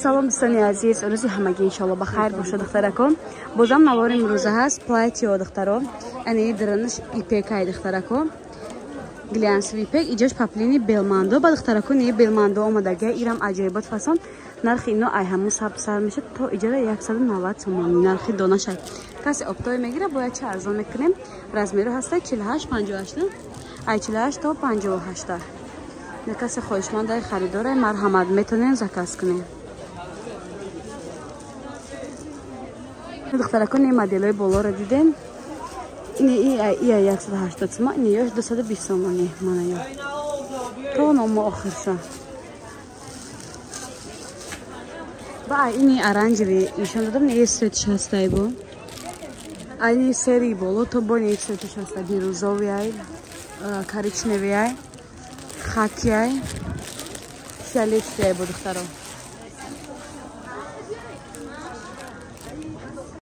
Салом, дӯстони азиз, рӯзи ҳамагӣ иншоалло ба хайр бошад. Духтаракон, бозам навори имрӯза ҳаст платье, духтаро. Яъне дарунаш ипекай, духтарако, глянцевый ипек, иҷош поплини белмандо. Ба духтарако не белмандо омадага, ирам аҷоибот фасон. Нархи ино ай ҳамун саб сар мешад то иҷара 190 сомонӣ нархи донашай. Касе оптовый мегира, бояд чи арзон мекунем. Размеру ҳаста 48, 58, ай 48 то 58. Касе хоҳишмандаи харидора, марҳамат, метонем заказ кунем. Духтаракон, ин моделҳои болоро дидем. Ия 180 сома, ин ёш 220 сомонӣ. Мана ё то номо охирша. Ба ини оранжевый нишон додам, не цветш ҳастай, бо айни серии боло то бо не цветш ҳаста: бирюзовый ай, коричневый ай, хаки ай, фиолетовый ай. Бо духтаро.